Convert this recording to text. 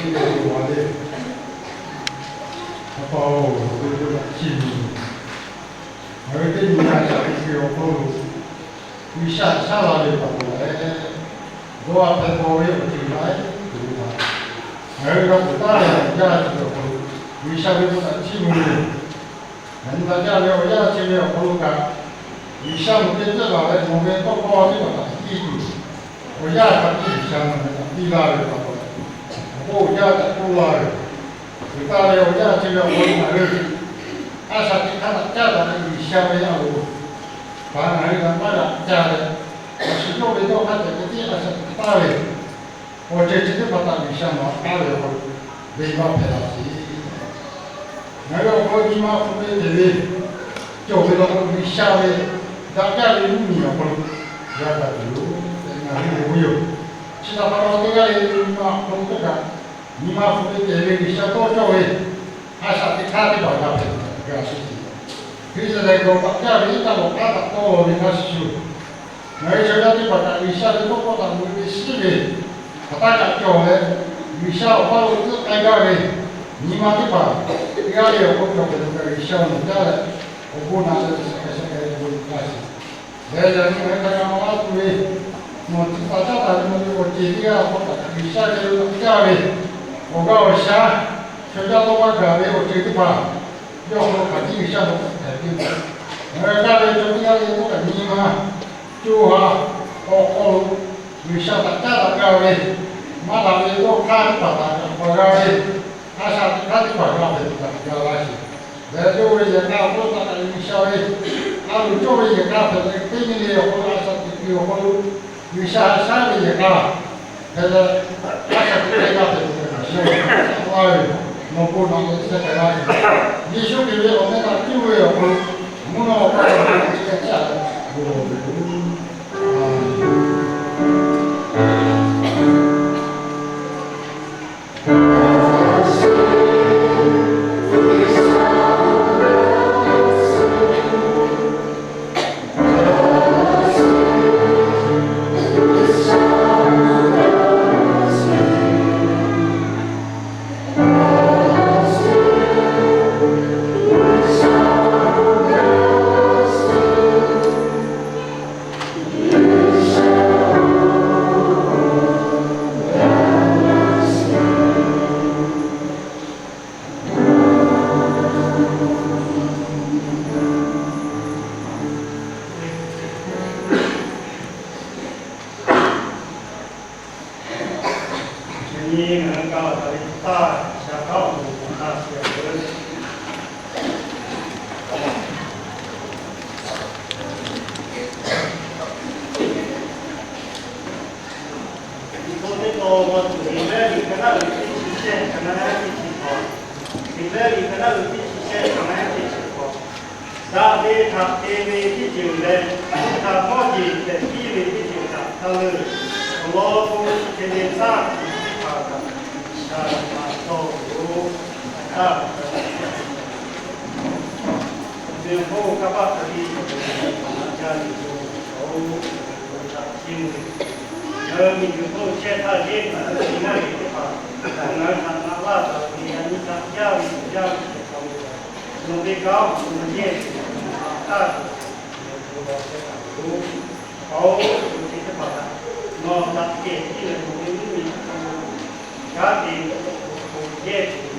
Teˇ g'aˇ le, a pa-oˬ, ve k'oˆ kaꞈ chiˇ mvuh ve, ngaˬ hui teˇ nyi a shaꞈ teꞈ ve awˬ hk'aw lo, G'uiˬsha shaˉ la ve pa taw leh, dawˇ a hpehꞈ paw ve awˬ ceuˬ la tuˬ ve htaꞈ ngaˬ hui g'a k'oˍ taˉ ve awˬ yanˇ chi ve awˬ hk'aw lo, G'uiˬsha ve k'oˆ kaꞈ chiˇ mvuh ve yoˬ. Ngaˬ nyi htaꞈ jaˇ ve awˬ yanˇ chi ve awˬ hk'aw lo kaꞈ, G'uiˬsha mvuhˇ teˇ ceuˬ laˬ leh mvuhˇ ve tawˇ hkawˇ teˇ hpaˍ htaꞈ piˇ tuˬ, awˬ yanˇ hk'a piˇ G'uiˬsha mvuhˇ ve htaꞈ piˇ laˇ ve pa taw, awˬ hk'oˆ awˬ yanˇ htaꞈ k'oˆ laˇ ve, g'uiˬ taˍ ve awˬ yanˇ chi ve awˬ hk'aw lo ngaˬ hui a shaꞈ teꞈ hk'aˇ htaꞈ caˇ taˍ leh G'uiˬsha ve a loˍ htaꞈ ngaˬ hui g'a maˇ g'a caˇ leh, a shu yawˇ ve dawˇ hk'aˇ cawˬ ve teˇ a shaꞈ teꞈ taˍ ve awˬ ceuˬ chi teˇ hpaˍ htaꞈ G'uiˬsha nawˬ htaꞈ taˍ ve awˬ hk'aw lo venˇbaˆ hpehꞈ la sheˍ. Ngaˬ hui awˬ hk'aw lo nyi ma hpu ve te ve cawˬ ve law k'o, G'uiˬsha ve daꞈ jaˇ ve mvuhˇmiˬ awˬ hk'aw lo g'a gaˬ tuˬ yoˬ tehꞈ ngaˬ hui ve yoˬ. Chi htaꞈ pa taw teˇ g'aˇ le le nyi ma awˬ hk'aw lo htaˇ kaꞈ, nyi ma hpu ve te ve G'uiˬsha tawˇ cawˇ ve a shaꞈ teꞈ hk'aˇ teˇ hpaˍ g'a hpehꞈ g'a sheˍ. Hkriꞈ yaˇ leh gawˬ taꞈ jaˇ ve iˉ kaˆ lawˬ hk'aˇ htaꞈ tawˇ law ve hk'a shuˍ shuˍ, ngaˬ hui chaw yaˇ teˇ hpaˍ kaꞈ G'uiˬsha ve tawˇ hkawˇ htaꞈ mvuhˇ ve shiˉ ve hk'aˬ htaˇ kaꞈ cawˬ leh, G'uiˬsha awˬ paˇ lo tcuhˉ k'ai gaˇ ve nyi ma teˇ hpaˍ teˇ g'aˇ le awˬ hk'aw cawˬ peuˬ ve kaꞈ, G'uiˬsha nawˬ caˇ leh awˬ bon naꞈ leh te shehˍ hk'a shehˍ hk'a ve bon laˇ sheˍ. Leh yaꞈ nyi ngaˬ hui htaꞈ g'a maˇ laˇ tuˬ ve, nawˬ tcuh taˍ caˉ taˍ ve nawˬ ve awˬ ceˬ teˇ g'aˇ awˬ hk'aw kaꞈ G'uiˬsha geh lo laꞈ jaˇ ve awˬ g'aˇ awˬ shaˉ, chaw yaˇ tawˇ maˇ gaˬ ve awˬ ceuˬ teˇ hpaˍ yawˇ hk'aw lo hk'aˬ tiˉ G'uiˬsha nawˬ htaꞈ hpehꞈ piˇ ve, ngaˬ hui g'a ve chaw teˇ g'aˇ le k'oˆ kaꞈ nyi ma co ha awˬ hk'aw lo G'uiˬsha htaꞈ caˉ daꞈ g'a ve, maˇ daꞈ ve dawˇ hk'aˇ teˇ hpaˍ htaꞈ g'a hpaˍ g'a ve, a shaꞈ teꞈ hk'aˇ teˇ hpaˍ g'a hpehꞈ tuˬ kaꞈ g'a laˇ sheˍ. Leh yawˇ ve yehˬ k'a awˬ hk'aw lo htaꞈ kaꞈ G'uiˬsha ve a loˍ cawˇ ve yehˬ k'a hpehꞈ leh, teˇ nyi le awˬ hk'aw lo a shaꞈ teꞈ kuiˬ awˬ hk'aw lo G'uiˬsha a shaˉ ve yehˬ k'a hpehꞈ leh, a shaꞈ teꞈ hk'aˇ g'a hpehꞈ tuˬ kaꞈ G'uiˬsha ve a shaꞈ laˇ ve, nawˬ bon naꞈ leh te shehˍ hk'a g'a ve, Yeˍsuˆ Hkriꞈ ve awˬ meh htaꞈ cuˇ ve awˬ hk'aw lo mvuhˇ naw awˬ pa awˬ hk'aw lo chi hk'e caˇ leh bon lawˬ ve yoˬ. Yaꞈ nyi ngaˬ hui ka taˍ ve htaˇ, shaˍ hkaˉ awˬ moˍ htaꞈ na sheˍ ve. Liꞈ hpu teˇ tawn ma tuˬ, Heˍbrehˇ liꞈ ka naˉ uiˍ teˇ chi shehˆ ka naˉ teˇ chi hkawꞈ, Heˍbrehˇ liꞈ ka naˉ uiˍ teˇ chi shehˆ ka naˉ teˇ chi hkawꞈ. Daꞈ ve htaꞈ te ve teˇ ceuˬ leh, hk'a mawˇ jeˬ hpehꞈ piˇ ve teˇ ceuˬ htaꞈ taˇ leuˆ. Awˬ lawn k'o, chi hk'e ve htaˇ, teˇ hpaˍ kaꞈ G'uiˬsha htaꞈ dawˇ ve yoˬ. Taˇ ve awˬ hk'oˆ kanˇ paˆ hk'a biˇ cawˬ ve, a jaˇ ve yoˬ. Ngaˬ hui miˬguiˬ hk'oˆ chehˇ htaˇ, yehˇ kaꞈ ve ngaˇ ve teˇ hpaˍ kaꞈ ngaˬ hui htaꞈ na laˇ taˍ ve, a nyi htaꞈ jaˇ ve yoˬ, jaˇ ve yoˬ. Nawˬ ve kanˉ awˬ hk'aw lo yehˇ tuˬ htaꞈ taˇ tuˬ, awˬ lawn chehˇ taˍ ve yoˬ. Aˬ, awˬ ceuˬ chi teˇ hpaˍ htaꞈ nawˬ htaꞈ kehˬ piˇ leh, nawˬ ve mvuhˇmiˬ hk'aw lo kanˉ te awˬ hk'aw lo yehˇ tuˬ